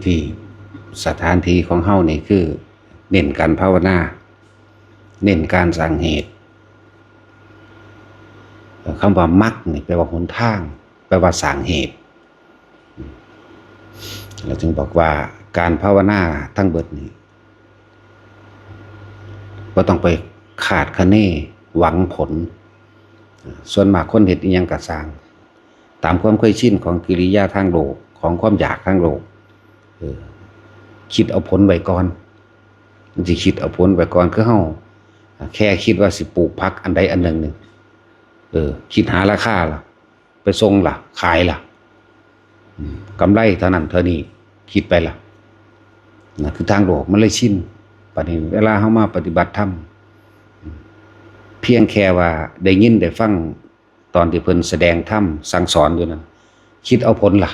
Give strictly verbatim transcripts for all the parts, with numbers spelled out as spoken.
ที่สถานที่ของเฮานี่คือเน้นการภาวนา เน้นการสร้างเหตุ คำว่ามรรคนี่แปลว่าหนทาง แปลว่าสร้างเหตุ เราจึงบอกว่าการภาวนาทั้งเบิดนี่บ่ต้องไปคาดคะเนหวังผล ส่วนมากคนเฮ็ดอิหยังก็ซ่าง ตามความเคยชินของกิริยาทางโลก ของความอยากทางโลก เออ คิดเอาผลไว้ก่อน มันสิคิดเอาผลไว้ก่อน คือเฮาแค่คิดว่าสิปลูกผักอันใดอันหนึ่งนี่ เออ คิดหาราคาล่ะ ไปส่งล่ะ ขายล่ะ อืม กำไรเท่านั้นเท่านี้ คิดไปล่ะ นะ คือทางโลกมันเลยชิน บัดนี้เวลาเฮามาปฏิบัติธรรม เพียงแค่ว่าได้ยินได้ฟัง ตอนที่เพิ่นแสดงธรรมสั่งสอนอยู่นั้น คิดเอาผลล่ะ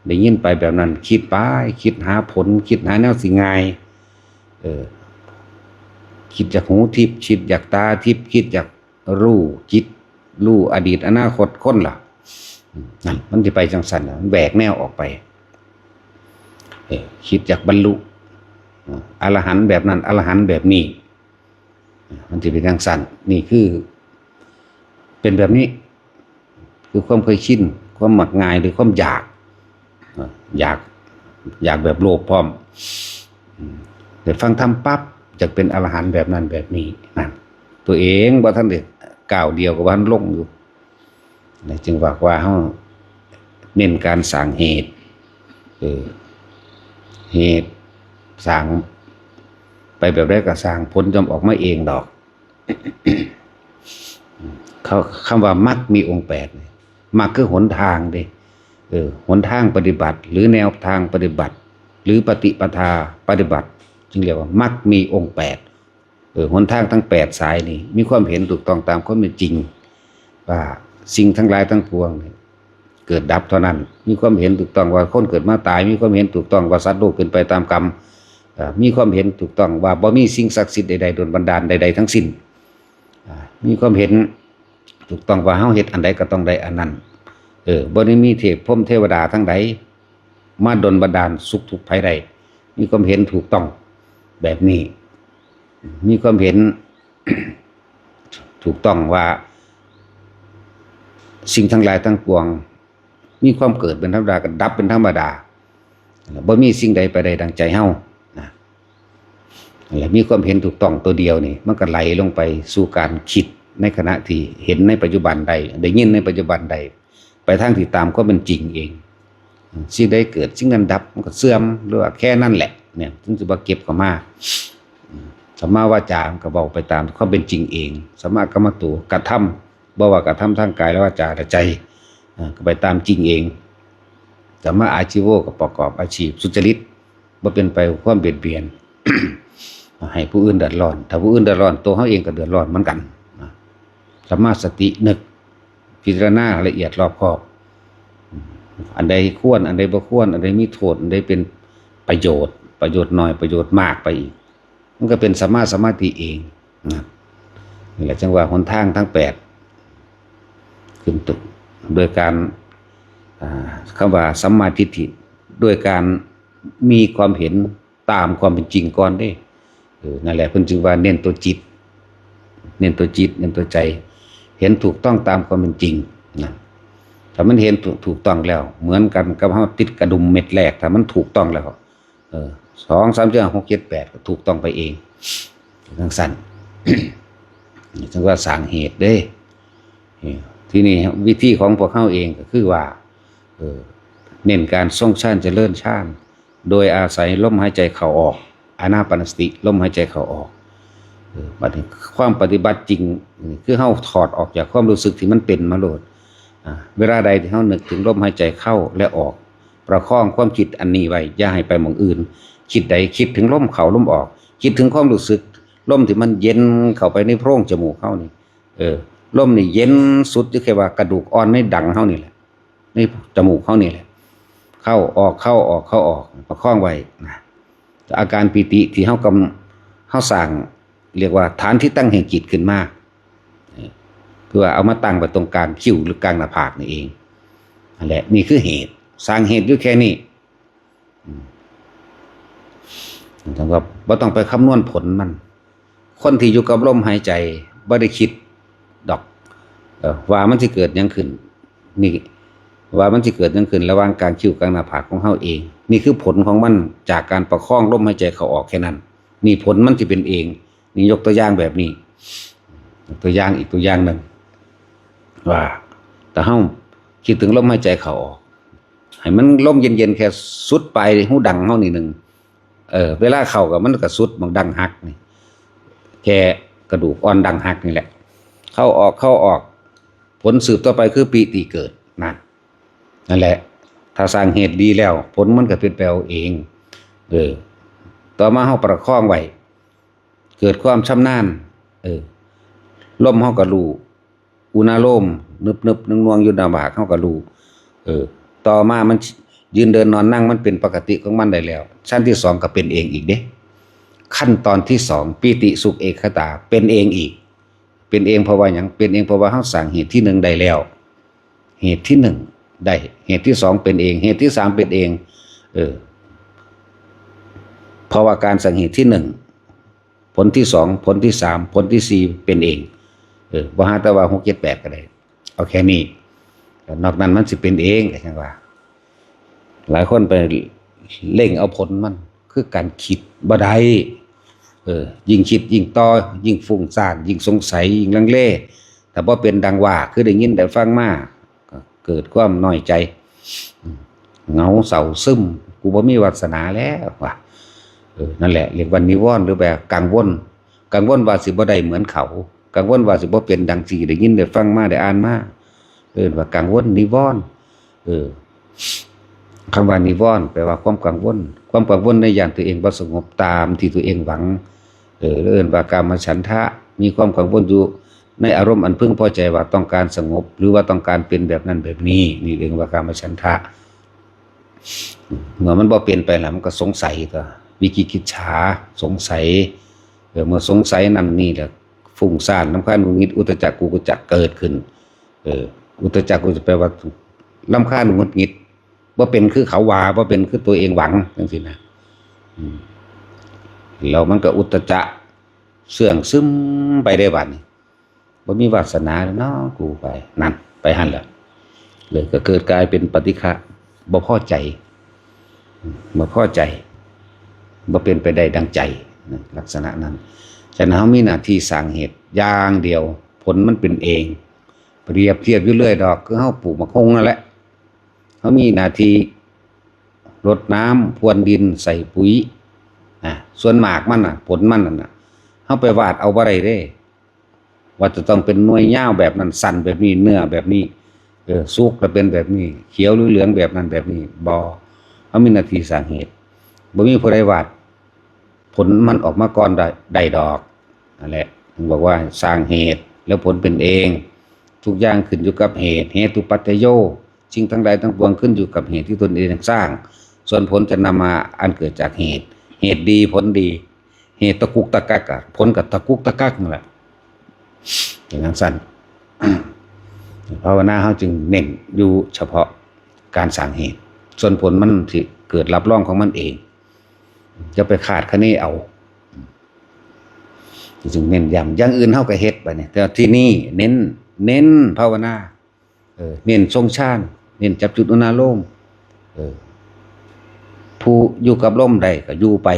ได้ยินไปแบบนั้น คิดไป คิดหาผล คิดหาแนวสิง่าย เออ คิดอยากหูทิพย์ คิดอยากตาทิพย์ คิดอยากรู้จิต รู้อดีตอนาคตคนล่ะ อืม นั่น มันสิไปจังซั่นน่ะ มันแหวกแนวออกไป เออ คิดอยากบรรลุ อ่า อรหันต์แบบนั้น อรหันต์แบบนี้ มันสิเป็นจังซั่น นี่คือ เป็นแบบนี้ คือความเคยชิน ความมักง่าย หรือความอยาก อ่า อยาก อยากแบบโลภพร้อม อืม ได้ฟังธรรมปั๊บ อยากเป็นอรหันต์แบบนั้นแบบนี้ นั่น ตัวเองบ่ทันได้ก้าวเดียวก็บ่ทันลงอยู่ นะ จึงว่า ว่าเฮาเน้นการสร้างเหตุ เออ เหตุสร้างไปแบบใดก็ซ่าง ผลย่อมออกมาเองดอก เขา คำว่ามรรคมีองค์แปดนี่ มรรคคือหนทางเด้ เออ หนทางปฏิบัติ หรือแนวทางปฏิบัติ หรือปฏิปทาปฏิบัติ จึงเรียกว่ามรรคมีองค์แปด เออ หนทางทั้งแปดสายนี่ มีความเห็นถูกต้องตามความเป็นจริง ว่าสิ่งทั้งหลายทั้งปวงนี่เกิดดับเท่านั้น มีความเห็นถูกต้องว่าคนเกิดมาตาย มีความเห็นถูกต้องว่าสัตว์โลกเป็นไปตามกรรม เอ่อ มีความเห็นถูกต้องว่าบ่มีสิ่งศักดิ์สิทธิ์ใดๆดลบันดาลใดๆทั้งสิ้น อ่า มีความเห็นถูกต้องว่าเฮาเฮ็ดอันใดก็ต้องได้อันนั้น เออ บ่ได้มีเทพพรหมเทวดาทั้งใดมาดลบันดาลสุขทุกข์ภัยได้ มีความเห็นถูกต้องแบบนี้ มีความเห็น ถูกต้องว่า สิ่งทั้งหลายทั้งปวง มีความเกิดเป็นธรรมดา ก็ดับเป็นธรรมดา บ่มีสิ่งใดไปได้ดังใจเฮา นะ และมีความเห็นถูกต้องตัวเดียวนี่ มันก็ไหลลงไปสู่การคิดในขณะที่เห็นในปัจจุบันใด ได้ยินในปัจจุบันใด ไปทางที่ตามความเป็นจริงเอง สิ่งใดเกิด สิ่งนั้นดับ มันก็เสื่อม หรือว่าแค่นั้นแหละ เนี่ย ถึงสิบ่เก็บเข้ามา สัมมาวาจา มันก็เว้าไปตามความเป็นจริงเอง สัมมากัมมันโต กระทำ บ่ว่ากระทำทางกายและวาจาและใจ อ่า ก็ไปตามจริงเอง สัมมาอาชีโว ก็ประกอบอาชีพสุจริต บ่เป็นไปความเบียดเบียน ให้ผู้อื่นเดือดร้อน ถ้าผู้อื่นเดือดร้อน ตัวเฮาเองก็เดือดร้อนเหมือนกัน นะ สัมมาสติ นึกพิจารณาละเอียดรอบคอบ อันใดควร อันใดบ่ควร อันใดมีโทษ อันใดเป็นประโยชน์ ประโยชน์น้อย ประโยชน์มากไปอีก มันก็เป็นสัมมาสมาธิเอง นะ นี่แหละจึงว่าหนทางทั้งแปด ขึ้นต้นโดยการ อ่า คำว่าสัมมาทิฏฐิ โดยการมีความเห็นตามความเป็นจริงก่อนเด้ เออ นั่นแหละเพิ่นจึงว่าเน้นตัวจิต เน้นตัวจิต เน้นตัวใจ เห็นถูกต้องตามความเป็นจริง นะ ถ้ามันเห็นถูก ถูกต้องแล้ว เหมือนกันกับเฮาติดกระดุมเม็ดแรก ถ้ามันถูกต้องแล้ว เออ สอง สาม สี่ ห้า หก เจ็ด แปด ก็ถูกต้องไปเอง จังซั่น จังว่าสร้างเหตุเด้ เออ ทีนี้วิธีของพวกเฮาเองก็คือว่า เออ เน้นการทรงฌานเจริญฌาน โดยอาศัยลมหายใจเข้าออก อานาปานสติ ลมหายใจเข้าออก เออ บัดนี้ความปฏิบัติจริง คือเฮาถอดออกจากความรู้สึกที่มันเป็นมาโลด อ่า เวลาใดที่เฮานึกถึงลมหายใจเข้าและออก ประคองความคิดอันนี้ไว้ อย่าให้ไปหม่องอื่น คิดใดคิดถึงลมเข้าลมออก คิดถึงความรู้สึก ลมที่มันเย็นเข้าไปในโพรงจมูกเฮานี่ เออ ลมนี่เย็นสุดอยู่แค่ว่ากระดูกอ่อนในดังเฮานี่แหละ ในจมูกเฮานี่แหละ เข้าออก เข้าออก เข้าออก ประคองไว้นะ อาการปีติที่เฮากำ เฮาสร้าง เรียกว่าฐานที่ตั้งแห่งจิตขึ้นมา เออ เพื่อเอามาตั้งไว้ตรงกลางคิ้วหรือกลางหน้าผากนี่เอง นั่นแหละ นี่คือเหตุ สร้างเหตุอยู่แค่นี้ อืม จั่งว่าบ่ต้องไปคำนวณผลมัน คนที่อยู่กับลมหายใจบ่ได้คิดดอก เออ ว่ามันสิเกิดหยังขึ้น นี่ ว่ามันสิเกิดหยังขึ้นระหว่างกลางคิ้วกลางหน้าผากของเฮาเอง นี่คือผลของมันจากการประคองลมหายใจเข้าออกแค่นั้น นี่ผลมันสิเป็นเอง นี่ยกตัวอย่างแบบนี้ ยกตัวอย่างอีกตัวอย่างหนึ่ง ว่า ถ้าเฮาคิดถึงลมหายใจเข้าออก ให้มันลมเย็นๆ แค่สุดปลายหูดังเฮานี่หนึ่ง เออ เวลาเข้าก็มันก็สุดหม่องดังหักนี่ แค่กระดูกอ่อนดังหักนี่แหละ เข้าออก เข้าออก ผลสืบต่อไปคือปีติเกิด นั่น นั่นแหละ ถ้าสร้างเหตุดีแล้ว ผลมันก็เป็นไปเอาเอง เออ ต่อมาเฮาประคองไว้ เกิดความชำนาญ เออ ลมเฮาก็รู้ อุณาโลม นึบๆ หน่วงๆ อยู่หน้าผากเฮาก็รู้ เออ ต่อมามันยืนเดินนอนนั่งมันเป็นปกติของมันได้แล้ว ชั้นที่สองก็เป็นเองอีกเด้ ขั้นตอนที่สอง ปีติสุขเอกคตา เป็นเองอีก เป็นเองเพราะว่าหยัง เป็นเองเพราะว่าเฮาสร้างเหตุที่หนึ่งได้แล้ว เหตุที่หนึ่งได้ เหตุที่สองเป็นเอง เหตุที่สามเป็นเอง เออ เพราะว่าการสร้างเหตุที่หนึ่ง ผลที่สอง ผลที่สาม ผลที่สี่เป็นเอง เออ บ่หาแต่ว่าหก เจ็ด แปด ก็ได้ เอาแค่นี้ นอกนั้นมันสิเป็นเอง ก็จั่งว่า หลายคนไปเร่งเอาผลมัน คือการคิดบ่ได้ เออ ยิ่งคิดยิ่งต่อ ยิ่งฟุ้งซ่าน ยิ่งสงสัย ยิ่งลังเล ถ้าบ่เป็นดังว่า คือได้ยินได้ฟังมา ก็เกิดความน้อยใจ อืม เหงาเศร้าซึม กูบ่มีวาสนาแล้วว่ะ เออ นั่นแหละ เรียกว่านิวรณ์ หรือแบบกังวล กังวลว่าสิบ่ได้เหมือนเขา กังวลว่าสิบ่เป็นดังที่ได้ยินได้ฟังมาได้อ่านมา เอิ้นว่ากังวลนิวรณ์ เออ คำว่านิวรณ์แปลว่าความกังวล ความกังวลในย่านตัวเองบ่สงบตามที่ตัวเองหวัง เออ เอิ้นว่ากามฉันทะ มีความกังวลอยู่ในอารมณ์อันพึงพอใจว่าต้องการสงบ หรือว่าต้องการเป็นแบบนั้นแบบนี้ นี่เรียกว่ากามฉันทะ เมื่อมันบ่เป็นไปแล้วมันก็สงสัย ก็วิจิกิจฉา สงสัย เออ เมื่อสงสัยนั่นนี่แหละ ฟุ้งซ่าน รำคาญ หงุดหงิด อุทธัจจะ กุกุจจะ เกิดขึ้น เออ อุทธัจจะ กุกุจจะ แปลว่ารำคาญ หงุดหงิด บ่เป็นคือเขาว่า บ่เป็นคือตัวเองหวัง จั่งซี้นะ อืม แล้วมันก็อุทธัจจะ เสื่องซึมไปได้บัดนี้ บ่มีวาสนาแล้วเนาะ กูไป นั่น ไปหั่นแหละ เลยก็เกิดกลายเป็นปฏิฆะ บ่พอใจ บ่พอใจ บ่เป็นไปได้ดังใจ นะ ลักษณะนั้น ฉะนั้นเฮามีหน้าที่สร้างเหตุอย่างเดียว ผลมันเป็นเอง เปรียบเทียบอยู่เรื่อยดอก คือเฮาปลูกหมากฮุ่งนั่นแหละ เฮามีหน้าที่รดน้ำ พรวนดิน ใส่ปุ๋ย นะ ส่วนหมากมันน่ะ ผลมันนั่นน่ะ เฮาไปวาดเอาบ่ได้เด้ ว่าจะต้องเป็นหน่วยยาวแบบนั้น สั้นแบบนี้ เนื้อแบบนี้ เออ สุกแล้วเป็นแบบนี้ เขียวหรือเหลืองแบบนั้นแบบนี้ บ่ เฮามีหน้าที่สร้างเหตุ บ่มีผู้ใดวาดผลมันออกมาก่อนได้ ได้ดอก นั่นแหละ ถึงบอกว่าสร้างเหตุแล้วผลเป็นเอง ทุกอย่างขึ้นอยู่กับเหตุ เหตุปัจจโย สิ่งทั้งหลายทั้งปวงขึ้นอยู่กับเหตุที่ตนเองสร้าง ส่วนผลจะนำมาอันเกิดจากเหตุ เหตุดีผลดี เหตุตะกุกตะกักอะ ผลก็ตะกุกตะกักนั่นแหละ อย่างนั้นสั้น ภาวนาเฮาจึงเน้นอยู่เฉพาะการสร้างเหตุ ส่วนผลมันสิเกิดรับรองของมันเอง อย่าไปคาดคะเนเอา จึงเน้นย้ำ อย่างอื่นเฮาก็เฮ็ดบัดนี้ แต่ที่นี่เน้น เน้นภาวนา เออ เน้นทรงฌาน เน้นจับจุดอุณาโลม เออ ผู้อยู่กับลมได้ก็อยู่ไป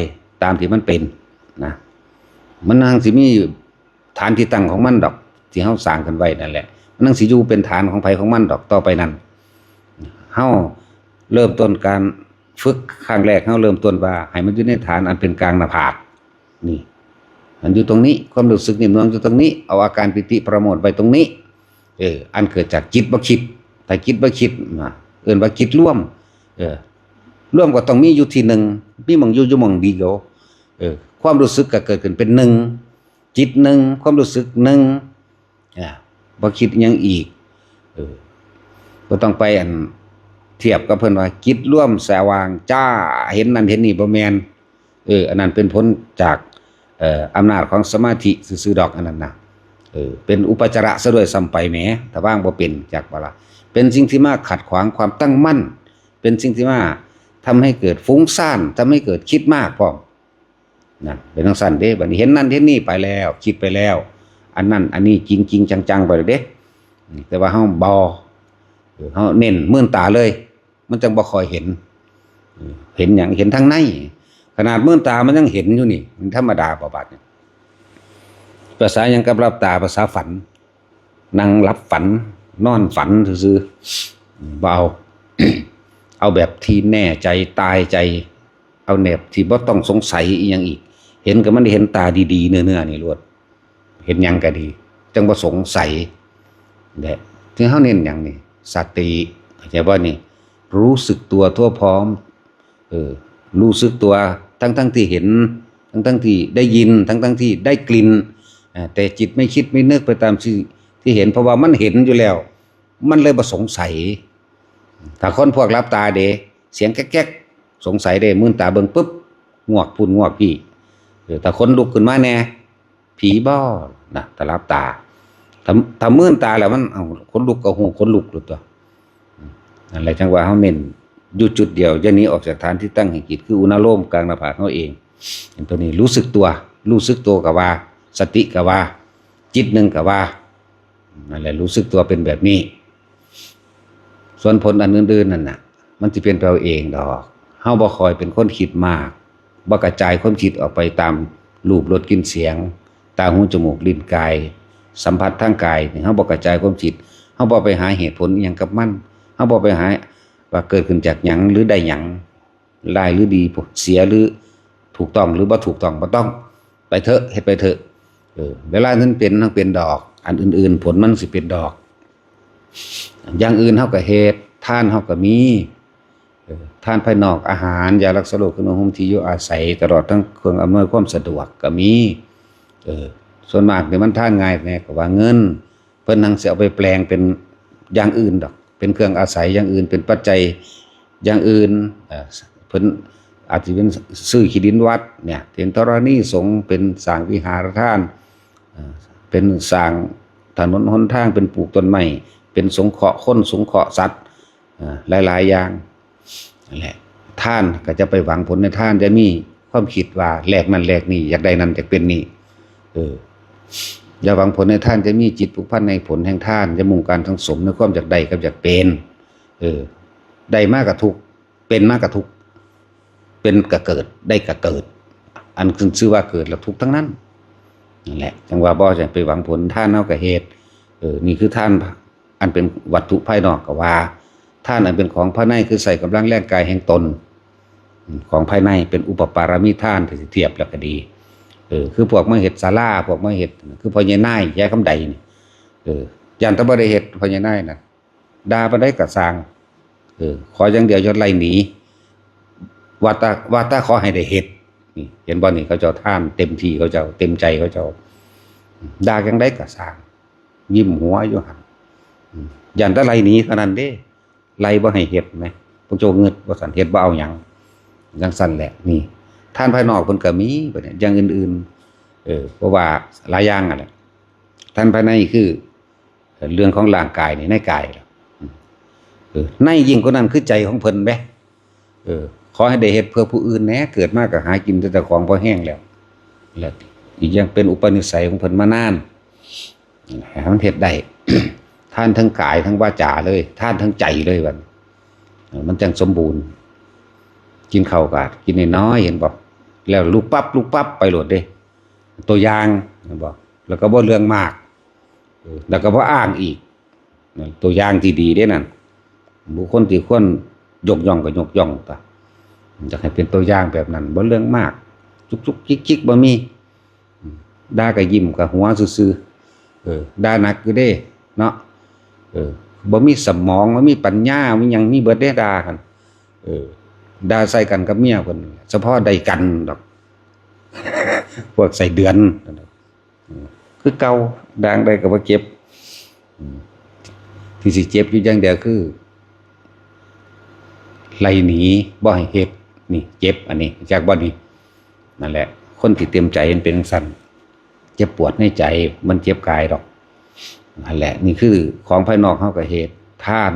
ตามที่มันเป็นนะ มันจั่งสิมีฐานที่ตั้งของมันดอก ที่เฮาสร้างขึ้นไว้นั่นแหละ มันจั่งสิอยู่เป็นฐานของไผของมันดอก ต่อไปนั้น เฮาเริ่มต้นการฝึกครั้งแรก เฮาเริ่มต้นว่าให้มันอยู่ในฐานอันเป็นกลางหน้าผาก นี่ มันอยู่ตรงนี้ ความรู้สึกนิ่มนวลอยู่ตรงนี้ เอาอาการปีติประโมทย์ไว้ตรงนี้ เออ อันเกิดจากจิตบ่คิด ถ้าจิตบ่คิดนะ เอิ้นว่าจิตรวม เออ รวมก็ต้องมีอยู่ที่หนึ่ง มีหม่องอยู่อยู่หม่องเดียว เออ ความรู้สึกก็เกิดขึ้นเป็นหนึ่ง จิตหนึ่ง ความรู้สึกหนึ่ง อ่า บ่คิดหยังอีก เออ บ่ต้องไปอันเทียบกับเพิ่นว่าจิตรวมสว่างจ้า เห็นนั่นเห็นนี่ บ่แม่น เออ อันนั้นเป็นผลจาก เอ่อ อำนาจของสมาธิซื่อๆดอก อันนั้นนะ เออ เป็นอุปจาระซะด้วยซ้ำไปแหม ถ้าวางบ่เป็น จักบ่ล่ะ เป็นสิ่งที่มาขัดขวางความตั้งมั่น เป็นสิ่งที่มา ทำให้เกิดฟุ้งซ่าน ทำให้เกิดคิดมากพร้อม นะ เป็นจั่งซั้นเด้ บัดนี้เห็นนั่นเห็นนี่ไปแล้ว คิดไปแล้ว อันนั้นอันนี้จริงจริงจังๆไปเลยเด้ แต่ว่าเฮาบ่ เออ เฮาเน้นมืนตาเลย มันจั่งบ่ค่อยเห็น เออ เห็นหยัง เห็นทางใน ขนาดมืนตามันยังเห็นอยู่นี่ มันธรรมดาบ่บาดนี่ ภาษาหยังกับหลับตา ภาษาฝัน นั่งหลับฝัน นอนฝันซื่อๆ บ่เอา เอาแบบที่แน่ใจตายใจ เอาแบบที่บ่ต้องสงสัยอีหยังอีก เห็นก็มันเห็นตาดีๆ เนื้อๆ นี่โลด เห็นหยังก็ดี จั่งบ่สงสัย และที่เฮาเน้นหยังนี่ สติ เข้าใจบ่นี่ รู้สึกตัวทั่วพร้อม เออ รู้สึกตัว ทั้งๆ ที่เห็น ทั้งๆ ที่ได้ยิน ทั้งๆ ที่ได้กลิ่น อ่า แต่จิตไม่คิดไม่นึกไปตามที่ ที่เห็น เพราะว่ามันเห็นอยู่แล้ว มันเลยบ่สงสัย ถ้าคนพวกหลับตาเด้ เสียงแก๊กๆ สงสัยเด้ มืนตาเบิ่งปุ๊บ งวกพุ้นงวกพี้ เออ ถ้าคนลุกขึ้นมาแน่ ผีบ่ นะ ถ้าหลับตา ถ้า ถ้ามืนตาแล้วมัน เอ้า ขนลุกก็ฮู้ ขนลุกโลดตั๊ว อืม นั่นแหละ จั่งว่าเฮาเน้นอยู่จุดเดียว อย่าหนีออกจากฐานที่ตั้งแห่งจิต คืออุณาโลมกลางหน้าผากเฮาเอง อันตัวนี้รู้สึกตัว รู้สึกตัวก็ว่า สติก็ว่า จิตหนึ่งก็ว่า นั่นแหละ รู้สึกตัวเป็นแบบนี้ ส่วนผลอันอื่นๆ นั่นน่ะ มันสิเป็นไปเอาเองดอก เฮาบ่ค่อยเป็นคนคิดมาก บ่กระจายความคิดออกไปตามรูป รส กลิ่น เสียง ตา หู จมูก ลิ้น กาย สัมผัสทางกายนี่ เฮาบ่กระจายความคิด เฮาบ่ไปหาเหตุผลอิหยังกับมัน เฮาบ่ไปหาว่าเกิดขึ้นจากหยังหรือได้หยัง ร้ายหรือดี เสียหรือถูกต้องหรือบ่ถูกต้อง บ่ต้อง ไปเถอะ เฮ็ดไปเถอะ เออ เวลานั้นเป็น มันเป็นดอก อันอื่นๆ ผลมันสิเป็นดอก อย่างอื่นเฮาก็เฮ็ด ทานเฮาก็มี เออ ทานภายนอก อาหาร ยารักษาโรค เครื่องนุ่งห่ม ที่อยู่อาศัย ตลอดทั้งเครื่องอำนวยความสะดวกก็มี เออ ส่วนมากนี่มันทานง่ายแน่ ก็ว่าเงิน เพิ่นหังสิเอาไปแปลงเป็นอย่างอื่นดอก เป็นเครื่องอาศัยอย่างอื่น เป็นปัจจัยอย่างอื่น เอ่อ เพิ่นอาจสิเป็นซื้อขี้ดินวัดเนี่ย เป็นธรณีสงฆ์ เป็นสร้างวิหารทาน เอ่อ เป็นสร้างถนนหนทาง เป็นปลูกต้นไม้ เป็นสงเคราะห์คน สงเคราะห์สัตว์ เอ่อ หลายๆ อย่าง นั่นแหละ ทานก็จะไปหวังผลในทาน จะมีความคิดว่าแลกนั่นแลกนี่ อยากได้นั่นอยากเป็นนี่ เออ อย่าหวังผลในทาน จะมีจิตผูกพันในผลแห่งทาน จะมุ่งการสังสมในความอยากได้กับอยากเป็น เออ ได้มากกะทุกข์ เป็นมากกะทุกข์ เป็นกะเกิด ได้กะเกิด อันขึ้นชื่อว่าเกิดแล้วทุกข์ทั้งนั้น นั่นแหละ จั่งว่าบ่จะไปหวังผล ทานเฮาก็เฮ็ด เออ นี่คือทานอันเป็นวัตถุภายนอกก็ว่า ทานอันเป็นของภายในคือใช้กำลังแรงกายแห่งตน อืม ของภายในเป็นอุปปารมีทาน ถ้าสิเทียบแล้วก็ดี เออ คือพวกมาเฮ็ดศาลา พวกมาเฮ็ด คือพ่อใหญ่นาย ยายคำใดนี่ เออ ย่านแต่บ่ได้เฮ็ด พ่อใหญ่นายน่ะ ด่าปานใดก็ซ่าง เออ ขออย่างเดียวอย่าไล่หนี ว่าแต่ ว่าแต่ขอให้ได้เฮ็ด นี่ เห็นบ่นี่ เขาเจ้าทานเต็มที่ เขาเจ้าเต็มใจ เขาเจ้า ด่าจั่งใดก็ซ่าง ยิ้มหัวอยู่หั่น อืม ย่านแต่ไล่หนีเท่านั้นเด้ ไล่บ่ให้เฮ็ดแหม พวกเจ้างึดว่าซั่น เฮ็ดบ่เอาหยัง จั่งซั่นแหละ นี่ ทานภายนอกเพิ่นก็มี บัดนี้ อย่างอื่นๆ เออ เพราะว่าหลายอย่างนั่นแหละ ทานภายในคือ เรื่องของร่างกายนี่ ในกายล่ะ อืม เออ ในยิ่งกว่านั้นคือใจของเพิ่นแหม เออ ขอให้ได้เฮ็ดเพื่อผู้อื่นแหน่ เกิดมาก็หากินแต่เจ้าของพอแฮงแล้ว และอีกอย่างเป็นอุปนิสัยของเพิ่นมานาน ให้มันเฮ็ดได้ ทานทั้งกายทั้งวาจาเลย ทานทั้งใจเลยบัดนี้ เออ มันจั่งสมบูรณ์ กินข้าวก็กินน้อยๆ เห็นบ่ แล้วลุกปั๊บ ลุกปั๊บ ไปโลดเด้ ตัวอย่าง เห็นบ่ แล้วก็บ่เรื่องมาก เออ แล้วก็บ่อ้างอีก นั่นตัวอย่างที่ดีเด้นั่น บุคคลที่ควรยกย่องก็ยกย่องตั๊ว อยากให้เป็นตัวอย่างแบบนั้น บ่เรื่องมาก จุกจุกจิกจิกบ่มี อืม ด่าก็ยิ้มก็หัวซื่อๆ เออ ด่าหนักอยู่เด้ เนาะ เออ บ่มีสมอง บ่มีปัญญา มีหยัง มีเบิดเด้ด่าหั่น เออ ด่าใส่กันกับเมียเพิ่น เฉพาะได้กันดอก พวกไส้เดือน อืม คือเก่า ด่างใดก็บ่เจ็บ อืม ที่สิเจ็บอยู่อย่างเดียวคือ ไล่หนี บ่ให้เฮ็ด นี่เจ็บ อันนี้ จักบ่นี่ นั่นแหละ คนที่เต็มใจมันเป็นจั่งซั้น เจ็บปวดในใจ มันเจ็บกายดอก นั่นแหละ นี่คือของภายนอกเฮาก็เฮ็ด ทาน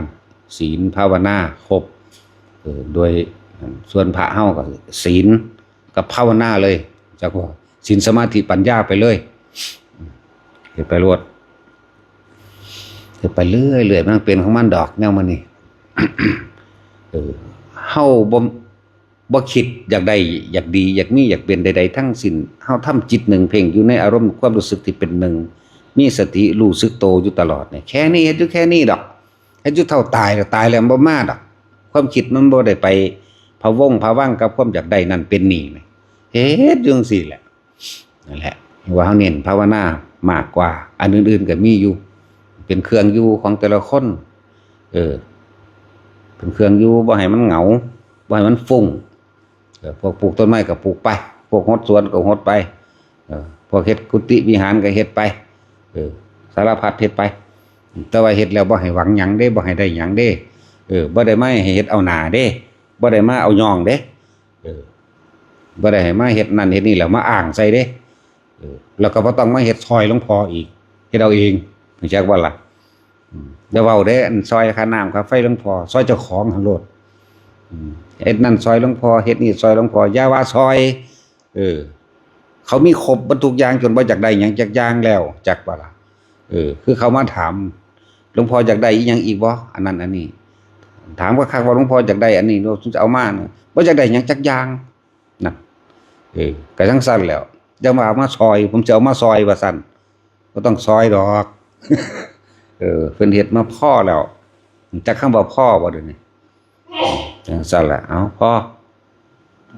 ศีล ภาวนา ครบ เออ โดย ส่วนพระเฮาก็ศีลกับภาวนาเลย จักว่าศีลสมาธิปัญญาไปเลย เฮ็ดไปโลด เฮ็ดไปเรื่อยๆ มันเป็นของมันดอกแนวมันนี่ เออ เฮาบ่ บ่คิดอยากได้ อยากดี อยากมี อยากเป็นใดๆ ทั้งสิ้น เฮาทำจิตหนึ่งเพ่งอยู่ในอารมณ์ความรู้สึกที่เป็นหนึ่ง มีสติรู้สึกโตอยู่ตลอดเนี่ย แค่นี้ เฮ็ดอยู่แค่นี้ดอก เฮ็ดอยู่เท่าตายแล้ว ตายแล้วบ่มาดอก ความคิดมันบ่ได้ไปพะวงพะวังกับความอยากได้นั่นเป็นนี่แหม เฮ็ดอยู่จั่งซี้แหละ นั่นแหละ ว่าเฮาเน้นภาวนามากกว่า อันอื่นๆ ก็มีอยู่ เป็นเครื่องอยู่ของแต่ละคน เออ เป็นเครื่องอยู่ บ่ให้มันเหงา บ่ให้มันฟุ้ง เออ พวกปลูกต้นไม้ก็ปลูกไป พวกหดสวนก็หดไป เออ พวกเฮ็ดกุฏิวิหารก็เฮ็ดไป เออ สารพัดเฮ็ดไป แต่ว่าเฮ็ดแล้วบ่ให้หวังหยังเด้ บ่ให้ได้หยังเด้ เออ บ่ได้มาให้เฮ็ดเอาหน้าเด้ บ่ได้มาเอาย่องเด้ เออ บ่ได้ให้มาเฮ็ดนั่นเฮ็ดนี่แล้วมาอ้างใส่เด้ เออ แล้วก็บ่ต้องมาเฮ็ดซอยหลวงพ่ออีก เฮ็ดเอาเอง รู้จักบ่ล่ะ อืม อย่าเว้าเด้ อันซอยค่าน้ำค่าไฟหลวงพ่อ ซอยเจ้าของหั่นโลด อืม เฮ็ดนั่นซอยหลวงพ่อ เฮ็ดนี่ซอยหลวงพ่อ อย่าว่าซอย เออ เขามีครบเบิดทุกอย่างจนบ่อยากได้หยังจักอย่างแล้ว จักบ่ล่ะ เออ คือเขามาถาม หลวงพ่ออยากได้อีหยังอีกบ่ อันนั้นอันนี้ ถามคักๆ ว่าหลวงพ่ออยากได้อันนี้ หลวงพ่อจะเอามานะ บ่อยากได้หยังจักอย่าง นั่น เออ ก็จั่งซั่นแหล้ว จั่งว่าเอามาซอย ผมจะเอามาซอยว่าซั่น บ่ต้องซอยดอก เออ เพิ่นเฮ็ดมาพอแล้ว จักคำว่าพอบ่เดี๋ยวนี้ จั่งซั่นแหละ เอา พอ